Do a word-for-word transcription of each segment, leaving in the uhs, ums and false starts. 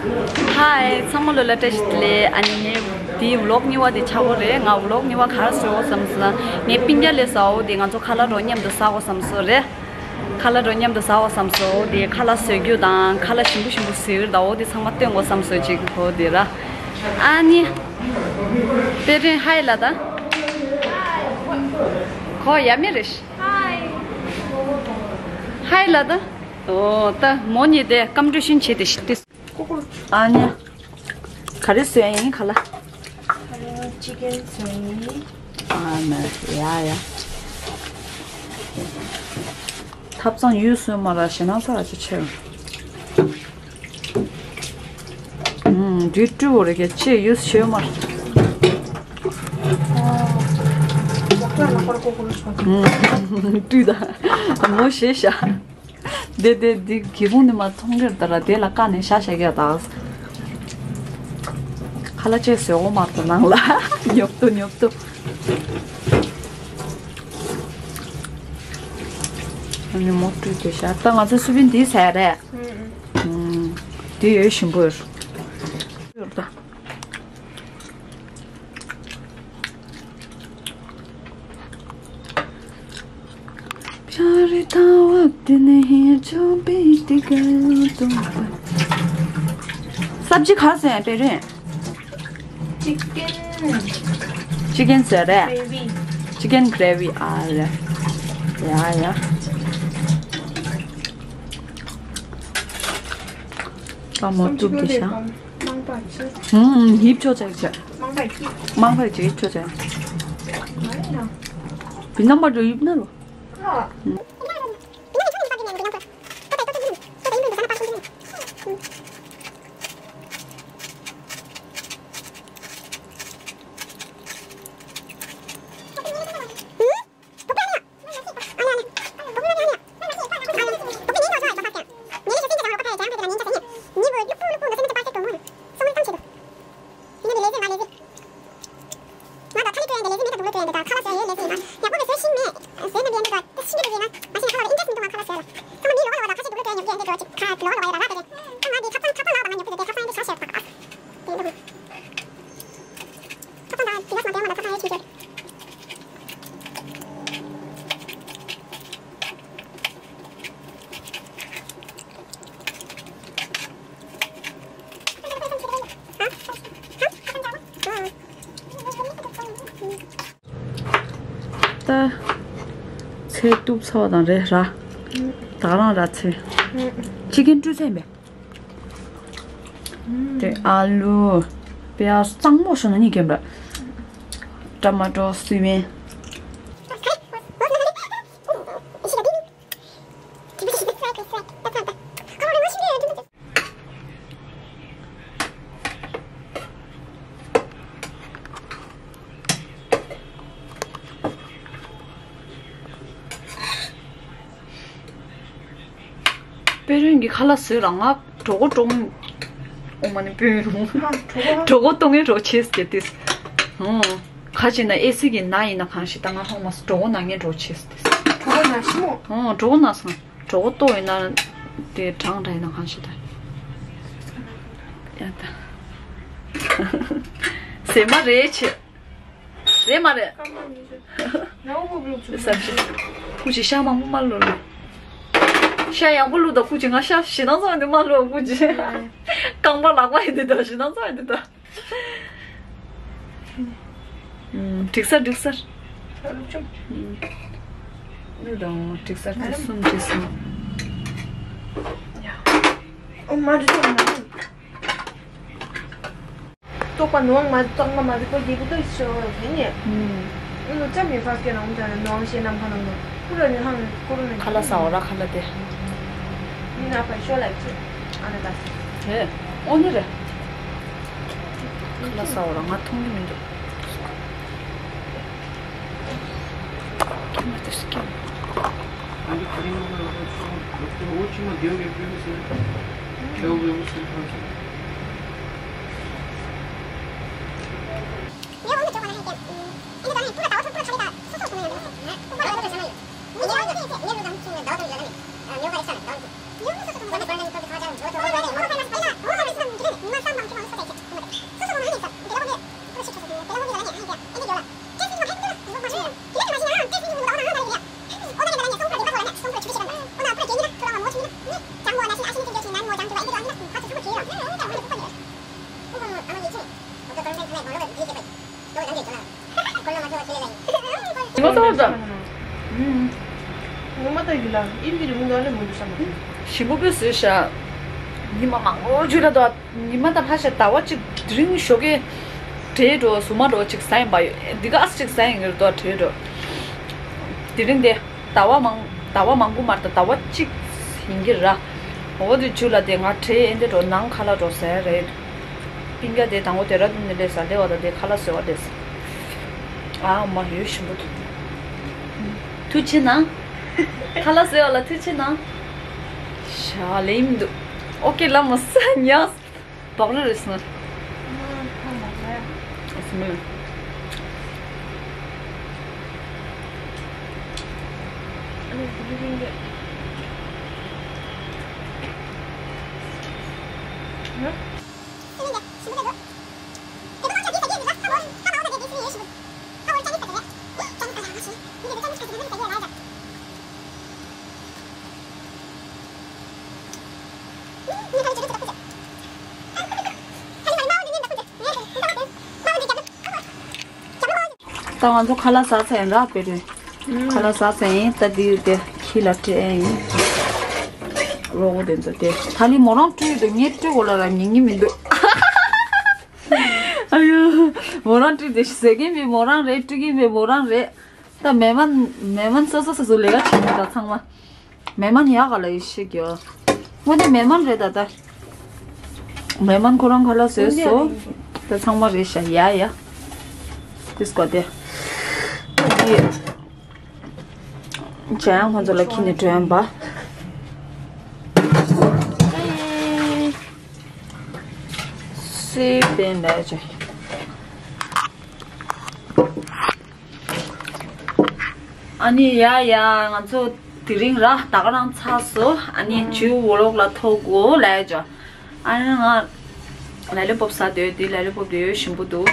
ཧའི། ཚང་མ་ལོ་ལ་བཀྲ་ཤིས་བདེ་ལེགས། ཨ་ནི་ངས་འདི་ཝི་ལོག་གཉིས་པ་དེ་ཆགས་པ་རེད། ང་ཝི་ལོག་གཉིས་པ་ག་རེ་བཟོས་ཡོད་བསམ་སོང་ན། ངས་པིན་རྒྱ་ལས་ཟ་འོ་དེ་ང་ཚོ་ཁ་ལག་རོ་མཉམ་དུ་ཟ་འོ་བསམ་སོང་རེད། ཁ་ལག་རོ་མཉམ་དུ་ཟ་འོ་བསམ་སོང་། དེ་ཁ་ལག་བཟོ་རྒྱུ་དང་ཁ་ལག་ཞིམ་པོ་ཞིམ་པོ་བཟོས་ཡོད་ད། འོ་དེ་ཚང་མ་སྟོན་དགོས་བསམ་སོང་ཅིག་གོ་དེ་ར། ཨ་ནི། དཔལ་སྒྲོན་ཧའི་ལ་ད། གོ་ཡ་མེ་རེ་ཤི། ཧའི་ལ་ད། ཨོ་ད་མོ་གཉིས་དེ་སྐམ་འགྲོ་ཤིན་བྱེད་དེ་ཤི་དེ། ཨ་ནི། ག་རེ་བཟོས་ཡིན་ཁ་ལག་ཅི་ཀན་བཟོས་ཡིན། ཨ་ནི་ཡ་ཡ། ཐབ་ཚང་ཡུལ་སོན་མ་ར་ཞེ་ནང་ཚ་ར་ཅི་ཆེ། ཨུམ་འདི་སྤྲུལ་བོ་རེ་ག་ཅེ་ཡུལ་ཤེས་མ་ར། ཨུམ་སྤྲུལ་ད་མོ་ཞེས་ཤ། དེ་དེ་དེ་གི་ཁུང་ནས་མ་མཐོང་གེར་ད་ར་དེ་ལ་བཀག་ནས་ཤ་ཤ་གེར་ད། ཁ་ལག་ཅེས་ཟེར་འོ་མ་དང་ནང་ལ་ཉོབ་ཏོ་ཉོབ་ཏོ། ཉོ་མོ་སྤྲུལ་དེ་ཤ་ད་ང་ཚོ་སུ་བིན་དེ་ཟ་རེད། ཨུམ་དེ་ཡོད་ཞིམ་པོ་ཡོད། ཡོད་ད། སབ་ཇི་ག་ཟེར་པེ་རེད། ཅི་ཀན། ཅི་ཀན་ཟེར་རེད། ཀྲེ་བི། ཅི་ཀན་ཀྲེ་བི་ཨ་རེད། ཡ་ཡ། ཨ་མོ་ཏུབ་དེ་ཤ། མང་པ་ཅི། ཧུམ་ཧིབ་ཆོ་ཆ་ཆ། མང་པ་ཅི། མང་པ་ཅི་ཧིབ་ཆོ་ཆ། མ་ཡིན་ན། བི་ནམ་པ་ཅོ་ཡིབ་ན་ལོ། ཨ། ད། ཚལ་གཏུབ་ཚར་བ་དང་རེད་ར། ད་རང་ར་ཚལ། ཅི་ཀན་བཀྲུས་ཚར་ཡིན་པས། དེ་ཨ་ལུ། པི་ཡ་གཙང་མོ་ཞོ་ན་གཉིས་ཀྱམ་ར། ཊ་མ་ཊོ་སི་མེན། དཔལ་རོན་གྱི་ཁ་ལག་བཟོས་རང་ང་གྲོགས་པོ་གྲོགས་མོ། ཨོ་མ་ནི་དཔོན་རུང་། གྲོགས་པོ་གཏོང་ངན་གྲོགས་བྱེད་ཟེར་ཏེ། ཨོ། ཁ་ཅིག་ན་ཨེ་སི་གི་ན་ཡིན་ན་གང་ཞིག་ད་ང་ཧོང་མ་སོ་གྲོགས་པོ་ན་ངན་གྲོགས་བྱེད་ཟེར་ཏེ། གྲོགས་པོ་ན་ཤི་མོ། ཨོ་གྲོགས་པོ་ན་སོང་། གྲོགས་པོ་ཏོ་ཡིན་ན་དེ་གྲང་འདྲ་ཡིན་ན་གང་ཞིག་ད། ཡ་ད། ཟེར་མ་རེད་ཆེ། རེད་མ་རེད། ས་བཞི། ཁུ་ཅི་ཤ་མང་པོ་མ་ལོ་ལོ། ཤ་ཡག་པོ་ལུ་དང་ཁུ་ཅི་ང་ཤ་ཞེ་སྡང་ཚོགས་འདི་མ་ལོ་ཁུ་ཅི། རྐང་པ་ལག་པ་ཡིན་འདི་དང་ཞེ་སྡང་ཚོགས་འདི་དང་། འགྲིག་ས་འགྲིག་ས། ནུ་དང་འགྲིག་ས་དེ་གསུམ་འགྲིག་ས། ཨོ་མ་འགྲིག་ས་མ་ནུ། བཙོག་པ་ནོར་མ་བཙོག་མ་མ་རིག་པ་རྒྱལ་པོ་ལྟ་ཞོ་དེ་ནས། ཨུ་ལོ་ཅམ་མེ་ཕ་སྐད་ནང་དུ་ནོར་ཤེས་ནམ་ཕ་ནང་དུ་ཀུ་ར་ནི་ཧང་ཀུ་ར་ནི། ཁ་ལག་ཟ་འོ་ར་ཁ་ལག་དེ། མི་ན་པ་ཤོ་ལ་ཅི་ཨ་ན་ད། དེ་ཨོ་ནི་རེད། ཁ་ལག་ཟ་འོ་ར་ང་མཐོང་གི་མི་འདུག་ཁྱི་མ་དེ་སྐྱེ། ད། ངོ་མ་ད་ཡིན་ལ་ཨིན་གྱི་རི་མོ་འདི་ལས་མི་འདུག་བསམ་པ། ཞིམ་པོ་དཔེ་བཟོས་ཤག་ཉི་མ་མང་པོ་བྱུང་ལ་དོ། ཉི་མ་ད་ཕ་ཤ་ཟླ་བ་གཅིག་དེ་རིང་ཞོགས་ཀས་བྲེལ་འགྲོ་སུ་མ་འགྲོ་གཅིག་ཟ་ཡིན་པ་ཡོད། འདི་ག་ཨ་གཅིག་ཟ་ཡིན་གྱི་རེད་དོ། བྲེལ་འགྲོ་དེ་རིང་དེ་ཟླ་བ་མང་ཟླ་བ་མང་པོ་མ་རེད་ད། ཟླ་བ་གཅིག་ཡིན་གྱི་ར། འོ་དེ་བྱུང་ལ་དེ་ང་བྲེལ་ཨེ་འདི་འགྲོ་ནང་ཁ་ལག་འགྲོ་ཟ་ཡ་རེད། སྤུན་ཀྱག་དེ་དང་པོ་དེ་ར་དུ་ནི་ལས་ས་ལེ་བ་ད་དེ་ཁ་ལག་བཟོས་བ་དེ་ས། ཨ་མ་ཡོད་ཞིམ་པོ་འདུག་ཐུགས་རྗེ་གནང་། ཁ་ལག་བཟོས་བ་ལ་ཐུགས་རྗེ་གནང་། ཤ་ལེ་མི་འདུག་ཨོ་ཀེ་ལ་མོ་ས་ཉག་བག་རེ་རེ་སོང་། ཨ་སི་མོ། ད་ང་ཚོ་ཁ་ལག་ཟ་ཚར་ཡིན་ར་དཔེ་རེད། ཁ་ལག་ཟ་ཚར་ཡིན། ད་འདི་ཡོད་དེ་ཁྱི་ལ་སྤྲད་ཡིན། རོགས་པ་དེ་ཚོ་དེ་ད་ལི་མོ་རང་སྤྲུལ་འདུག་ངས་སྤྲུལ་གོ་ལ་ར་ཉན་གི་མི་འདུག་ཨ་ཡོ། མོ་རང་སྤྲུལ་དེ་ཟེར་གི་མི་མོ་རང་རེད། སྤྲུལ་གི་མི་མོ་རང་རེད། ད་མེ་མན་མེ་མན་སོ་སོ་སོ་སོ་ལས་ཀ་བྱེད་ཀྱི་ད་ཚང་མ། མེ་མན་ཡག་ག་ལ་ཡི་ཤི་གྱོ། དངོས་གནས་མེ་མན་རེད་ད་ད། མེ་མན་ཁོ་རང་ཁ་ལག་བཟོས་སོ། ད་ཚང་མ་རེད་ཤ་ཡ་ཡ། དིས་གོ་དེ། འདི། ཇ་ཡང་ཁོང་ཚོ་ལ་ཁྱི་ནས་སྒྲོན་པ། སི་པན་ལ་ཇ། ཨ་ནི་ཡ་ཡ་ང་ཚོ་དེ་རིང་ར་ད་ག་རང་ཚར་སོ། ཨ་ནི་ཇུ་ཝོ་ལོག་ལ་ཐོག་གོ་ལས་ཇ། ཨ་ནི་ང་ལ་ལི་པོབ་ཟ་འདོད་དེ་ལ་ལི་པོབ་དེ་ཡོད་ཞིམ་པོ་འདུག་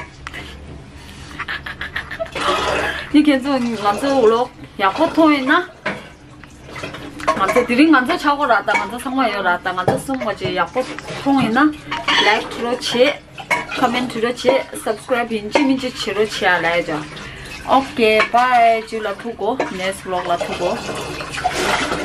ནི་ཁྱེད་ཚོ་ང་ཚོ་ཝོ་ལོག་ཡག་པོ་མཐོང་ཡིན་ན། ང་ཚོ་དེ་རིང་ང་ཚོ་ཆག་སྒོ་རག་དང་ང་ཚོ་ཚང་མ་ཡོད་རག་དང་ང་ཚོ་གསུམ་པ་ཅེ་ཡག་པོ་མཐོང་ཡིན་ན་ལའིཀ་བྲི་རོགས་བྱེད། ཁོ་མེན་བྲི་རོགས་བྱེད། སབ་སི་ཀ་རའིབ་ཡིན་ཅི་མིན་ཅི་བྱེད་རོགས་བྱེད་ཨ་ལས་ཀྱང་། ཨོ་ཀེ་བྷའི། ཇུ་ལ་ཐུག་གོ་ནེགསི་ཝི་ལོག་ལ་ཐུག་གོ།